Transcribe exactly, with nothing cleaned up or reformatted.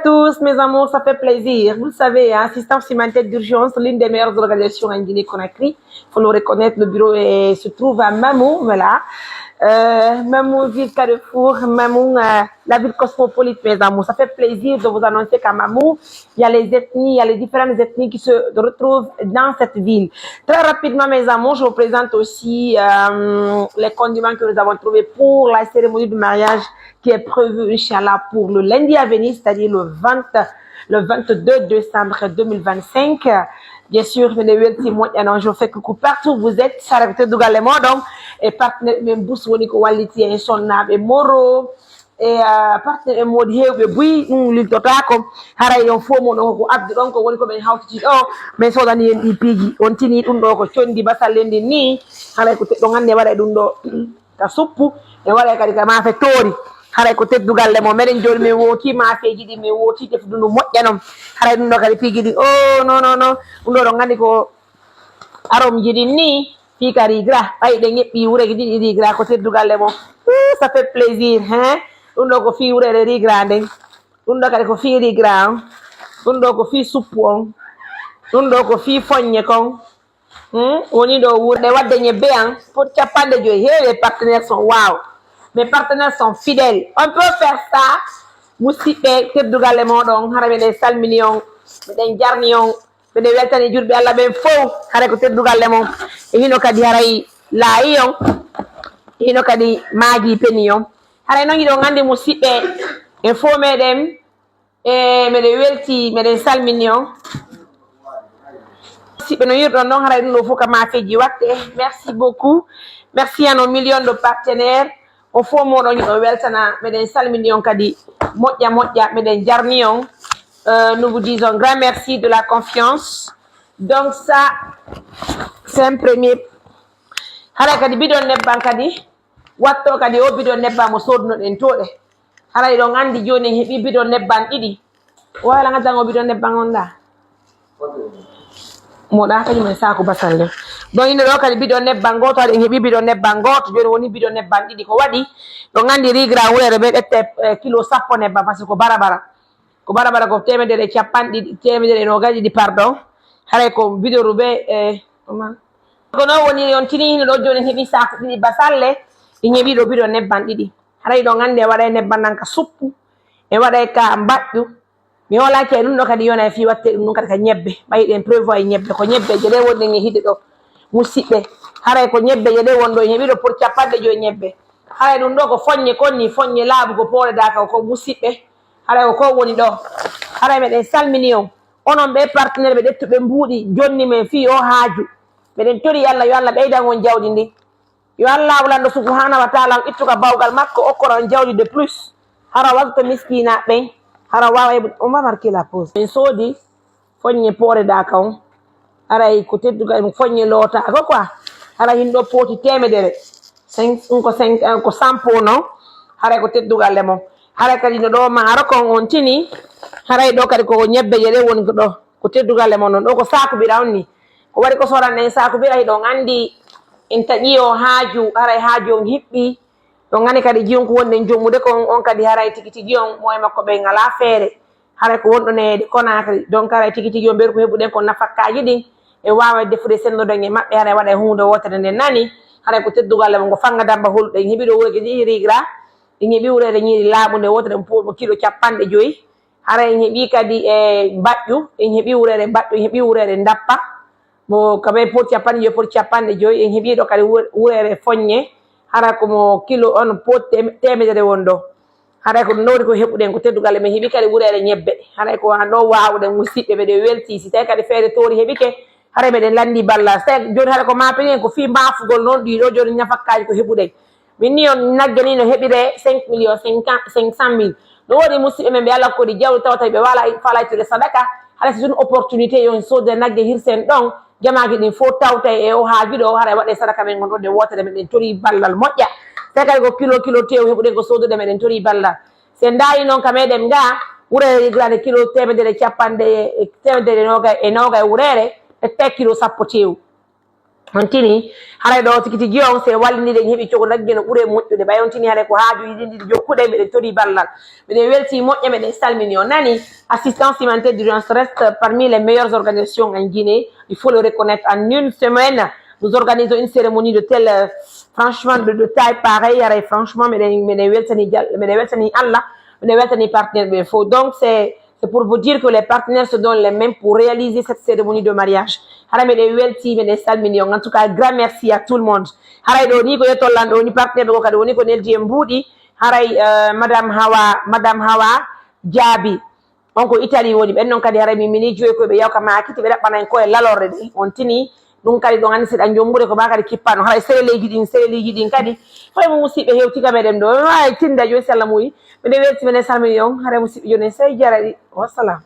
Tous, mes amours, ça fait plaisir. Vous le savez, hein, assistance humanitaire d'urgence, l'une des meilleures organisations en Guinée-Conakry. Faut le reconnaître, le bureau est- se trouve à Mamou, voilà. Euh, Mamou, ville carrefour, Mamou, euh, la ville cosmopolite, mes amours. Ça fait plaisir de vous annoncer qu'à Mamou, il y a les ethnies, il y a les différentes ethnies qui se retrouvent dans cette ville. Très rapidement, mes amours, je vous présente aussi euh, les condiments que nous avons trouvés pour la cérémonie de mariage qui est prévue, Inch'Allah, pour le lundi à venir, c'est-à-dire le vingt, le vingt-deux décembre deux mille vingt-cinq. Bien sûr, miɗo welti moƴƴa non, je fais coucou partout où vous êtes, sara ko teddugal e moɗon, e partenaire men Bus woni ko walliti en sonnaaɓe Moro, e ah, partenaire en moodi heewɓe buy, ɗum liltotaako, haray on fof mo ɗon ko addu ɗon, ko woni ko men hawtiti ɗo, men soodani en ɗi piiji, on tini ɗum ɗo ko condi basalle ndin ni, haray ko te- ɗon hannde waɗa ɗum ɗo. Ka suppu, en waɗay kadi ka maafe toori. Haray ko teddugalle mo. Menen jooni min wooti maafeeji ɗi, min wooti tefudu ndu moƴƴa non. Haray ɗum ɗo kadi piiji ɗi, oh, non, non, non. Ɗum ɗo ɗon anndi ko aromji ɗin ni, fii ka rigra. Ɓay ɗen eɓɓi wure ɗiɗi rigra ko teddugalle mo. Ouh, ça fait plaisir, hein? Ɗum ɗo ko fii wurere rigra nden. Ɗum ɗo kadi ko fii rigra on. Ɗum ɗo ko fii suppu on. Ɗum ɗo ko fii foññe kon. Hmm? Woni ɗo wuurde wadde ñebbe an pour capanɗe joyi. Hey, les partenaires sont wow. Mes partenaires sont fidèles. On peut faire ça. Musidɓe teddugalle moɗon, hara meɗen salmini on, meɗen jarni on, meɗen weltani julɓe Allah ɓen fow, hara ko teddugalle mon. E hino kadi haray laayi on, e hino kadi maagi peni on. Haray non hiɗon anndi musidɓe, en fow meɗen E meɗen welti, meɗen salmini on. Siɓe no yirɗon non, haray ɗum ɗo fof ka maafeeji waɗte. Merci beaucoup. Merci à nos millions de partenaires. On fof moɗon hiɗon weltana, meɗen salmini on kadi moƴƴa moƴƴa, meɗen jarni on. Euh, nous vous disons grand merci de la confiance. Donc ça, c'est un premier. Haray kadi bidon nebban kadi, watto kadi o bidon nebban mo soodunoɗen to ɗe. Haray ɗon anndi jooni en heɓii bidon nebban ɗiɗi. Wala nga jango bidon nebban on ɗa. Moɗa kañum en saaku basalle. Ɗon ino ɗo kadi bidon nebban gooto, haray en heɓii bidon nebban gooto. Jooni woni bidon nebban ɗiɗi. Ko waɗi ɗon anndi rigra wurere ɓe ƴette, eh, kilo sappo nebban, parce que ko barabara. Ko barabara ko teemedere e capanɗe ɗiɗi, teemedere e noogay ɗiɗi, pardon. Haray ko bidoru ɓe, eh, ko non woni on tini hino ɗo jooni en heɓii saaku ɗiɗi basalle, en heɓii ɗo bidon nebban ɗiɗi. Haray ɗon anndi en waɗay nebban nan ka suppu, en waɗay ka mbaƴƴu. Mi hoolaaki e ɗum ɗo kadi yona e fii watte ɗum ɗum kadi ka ñebbe. Ɓay ɗen prévoir e ñebbe, ko ñebbeeje ɗe wonɗen e hide ɗo. Musidɓe, haray ko ñebbeeje ɗe won ɗo, en heɓii ɗo pour capanɗe joyi ñebbe. Haray ɗum ɗo ko foññe kon ni, foññe laaɓu ko pooredaaka ko musidɓe. Haray ko ko woni ɗo. Haray meɗen salmini on. Onon ɓe partenaire ɓe ƴettuɓe mbuuɗi jonni men fii o haaju. Meɗen tori Allah yo Allah ɓeydan on jawdi ndi. Yo Allaahu lanɗo subhaanahu wa taala on ittu ka bawgal makko, okkora on jawdi de plus. Hara wallita miskiinaaɓe ɓen, hara waawa heɓude, on va marquer la pause. En soodi foññe pooredaaka on, haray ko teddugal e mum, foññe lootaaka quoi. Hara hin ɗo pooti teemedere. Cinq, ɗum ko cinq, ko sampo non, haray ko teddugal e mon. Haray kadi no ɗo maaro kon on tini, haray ɗo kadi ko ñebbe je ɗe woni ko ɗo, ko teddugal e mon non. Ɗo ko saaku ɓira on ni. Ko waɗi ko soran en saaku bira, hiɗon anndi en taƴi o haaju, haray haaju on hiɓɓi. Ɗon anndi kadi jiyonko wonɗen jommude kon, on kadi haray tigi tigi on, mo e makko ɓen alaa feere. Haray ko wonɗon e Conakry. Donc haray tigi tigi on ɓeyru ko heɓuɗen kon nafakkaaji ɗin. En waaway defude sennoɗen e maɓɓe, haray waɗay huunde wootere nde nani. Haray ko teddugal mo ngo fanga damba holuɗen. En heɓi ɗo wureeje ɗiɗi rigra. En heɓi wureede ñiiri laaɓunde wootere mo kilo capanɗe joyi. Hara en heɓii kadi e mbaƴƴu, en heɓii wureere mbaƴƴu, en heɓii wureere ndappa. Mo ka ɓe pot capanɗe joyi, pot capanɗe joyi, en heɓii ɗo kadi wure-, wureere foññe. Hara ko mo kilo on pot tem-, teemedere won ɗo. Haray ko ɗum ɗo woni ko heɓuɗen, ko teddugal men heɓii kadi wureere ñebbe. Haray ko an ɗo waawuɗen musidɓe, meɗen weltii. Si tawi kadi feere toori heɓike, haray meɗen lanndii ballal. Si tawi jooni haray ko maapini en ko fii maafugol noon ɗii ɗo jooni nafakkaaji ko heɓuɗen. Min ni on nagge ni no heɓire cinq millions cinq cent mille. No woodi musidɓe men ɓe Allah koɗi jawdi tawata ɓe wala faalaa ittude sadaka. Haray c'est une opportunité yo en soodude nagge hirsen ɗon. Jamaaji ɗin fof tawtay e o haaju ɗo, haray waɗe sadaka men ngon ɗon nde wootere meɗen tori ballal moƴƴa. Tawi kadi ko kilo, kilo tew heɓuɗen ko soodude meɗen tori ballal. Si en ndaari noon ka meɗen nga, wureere yiggirande kilo teemedere capanɗe, teemedere noogay e noogay wureere, e tawi kilo sappo tew. On tini, haray ɗo tikitiji on, si en wallindii ɗen, heɓi coggu nagge no ɓuri moƴƴude. Ɓay on tini, haray ko haajuuji ɗin ɗiɗi jokkuɗen, meɗen torii ballal. Meɗen weltii moƴƴa, meɗen salmini on. Nani, assistance humanitaire d'urgence reste parmi les meilleures organisations en Guinée. Il faut le reconnaître. En une semaine, nous organisons une cérémonie de telle, euh, franchement, de, de taille pareille. Haray, franchement, meɗen, meɗen weltanii Jal-, meɗen weltanii Allah, meɗen weltanii partenaire ɓe fow. Donc, c'est, c'est pour vous dire que les partenaires se donnent les mains pour réaliser cette cérémonie de mariage. Hara meɗen weltii, meɗen salmini on. En tout cas, grand merci à tout le monde. Haray ɗo ni ko yetollan ɗo ni partenaire ɓe ko kadi woni ko neldi en mbuuɗi. Haray, euh, Madame Hawa, Madame Hawa Jaabi. On ko Italie woni. Ɓen non kadi haray mi mini joyi koy ɓe yawka maakiti, ɓe ɗaɓɓana en koye lalorde ɗe. On tini, ɗum kadi ɗon anndi si ɗan jombude ko maa kadi kippano. Haray sere leydi ɗin, sere leydi ɗin kadi. Hoy mo musiɓɓe hewti ka meɗen ɗo. Ay tinda joyi si Allah muyi. Meɗen welti, meɗen salmini on. Haray musiɓɓe jooni en sey jaraɗi. Wassalam.